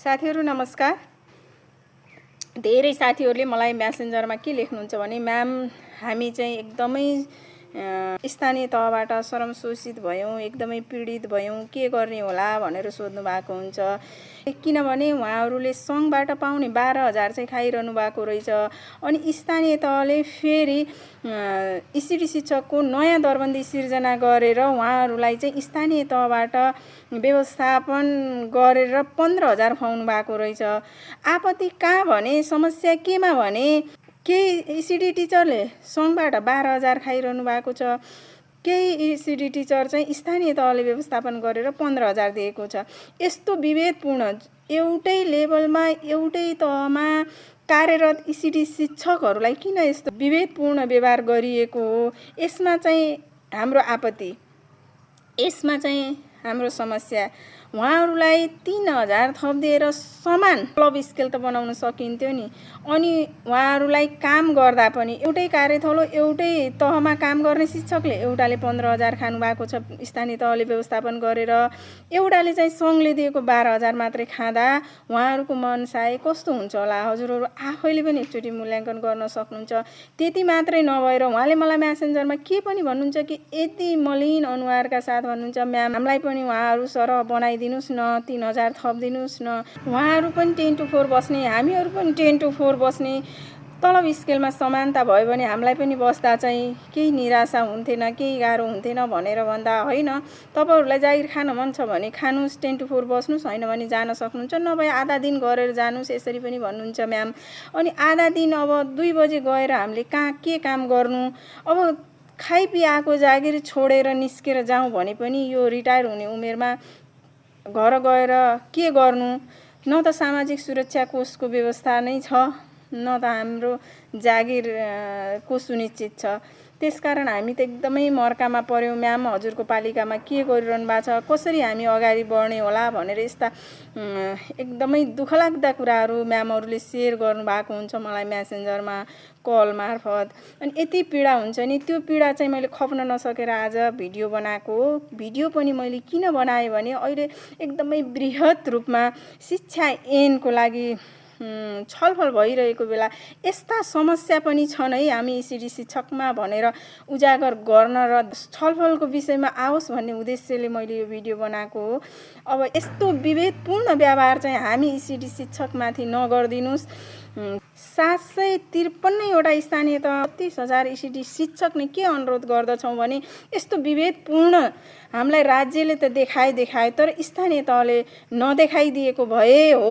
साथीहरु नमस्कार। धेरै साथीहरुले मलाई मेसेन्जरमा के लेख्नुहुन्छ भने म्याम हामी चाहिँ एकदमै स्थानीय तहबाट श्रम शोषित भयौं, एकदमै पीडित भयौं, के गर्ने होला भनेर सोध्नु भएको हुन्छ। किनभने उहाँहरुले संघबाट पाउने 12,000 चाहिँ खाइरहनु भएको रहेछ। अनि स्थानीय तहले फेरि ईसीडी शिक्षकको नयाँ दरबन्दी सिर्जना गरेर उहाँहरुलाई चाहिँ स्थानीय तहबाट व्यवस्थापन गरेर 15,000 खुवाउनु भएको रहेछ। आपत्ति कहाँ भने समस्या केमा भने केही ईसीडी टिचरले संघबाट 12,000 खाइरहनु भएको छ, केही ईसीडी टिचर चाहिँ स्थानीय तहले व्यवस्थापन गरेर 15,000 दिएको छ। यस्तो विभेदपूर्ण एउटै लेभलमा एउटै तहमा कार्यरत ईसीडी शिक्षकहरूलाई किन यस्तो विभेदपूर्ण व्यवहार गरिएको हो? यसमा चाहिँ हाम्रो आपत्ति, यसमा चाहिँ हाम्रो समस्या। उहाँहरुलाई 3,000 थप दिएर समान क्लब स्केल त बनाउन सकिन्थ्यो नि। अनि उहाँहरुलाई काम गर्दा पनि एउटै कार्यथलो एउटै तहमा काम गर्ने शिक्षकले एउटाले 15,000 खानु भएको छ स्थानीय तहले व्यवस्थापन गरेर, एउटाले चाहिँ संघले दिएको 12,000 मात्रै खाँदा उहाँहरुको मनसाय कस्तो हुन्छ होला? हजुरहरु आफैले पनि एकचोटी मूल्याङ्कन गर्न सक्नुहुन्छ। त्यति मात्रै नभएर उहाँले मलाई मेसेन्जरमा के पनि भन्नुहुन्छ कि यति मलिन अनुहारका साथ भन्नुहुन्छ, म्याम हामीलाई पनि उहाँहरु सरह बनाइदिनुस् न, 3,000 थप दिनुस् न। उहाँहरु पनि 10 to 4 बस्ने, हामीहरु पनि 10 to 4 बस्ने, तलब स्केलमा समानता भयो भने हामीलाई पनि बस्दा चाहिँ केही निराशा हुन्थेन, केही गाह्रो हुन्थेन भनेर भन्दा होइन, तपाईहरुलाई जागिर खान मन छ भने खानुस्, 10 to 4 बस्नुस्, हैन भने जान सक्नुहुन्छ, नभए आधा दिन गरेर जानुस्, यसरी पनि भन्नुहुन्छ म्याम। अनि आधा दिन अब 2 बजे गएर हामीले कहाँ के काम गर्नु? अब खाइपी आएको जागिर छोडेर निस्केर जाउँ भने पनि यो रिटायर हुने उमेरमा घर गएर के गर्नु? न त सामाजिक सुरक्षा कोषको व्यवस्था नै छ, न त हाम्रो जागिर को सुनिश्चित छ। त्यसकारण हामी त एकदमै मर्कामा पर्यौं म्याम। हजुरको पालिकामा के गरिरहनु भएको छ, कसरी हामी अगाडि बढ्ने होला भनेर यस्ता एकदमै दुःखलाग्दा कुराहरू म्यामहरुले शेयर गर्नु भएको हुन्छ मलाई मेसेन्जरमा, कल मार्फत। अनि यति पीडा हुन्छ नि, त्यो पीडा चाहिँ मैले खप्न नसकेर आज भिडियो बनाएको हो। भिडियो पनि मैले किन बनाएँ भने अहिले एकदमै बृहत रूपमा शिक्षा ऐनको लागि छलफल भइरहेको बेला यस्ता समस्या पनि छन् है हामी ईसीडी शिक्षकमा भनेर उजागर गर्न र छलफलको विषयमा आओस् भन्ने उद्देश्यले मैले यो भिडियो बनाएको हो। अब यस्तो विभेदपूर्ण व्यवहार चाहिँ हामी ईसीडी शिक्षकमाथि नगर्दिनुस्। 753 वटा स्थानीय तह 30,000 ईसीडी शिक्षकले के अनुरोध गर्दछौं भने यस्तो विभेदपूर्ण हामीलाई राज्यले त देखाए तर स्थानीय तहले नदेखाइदिएको भए हो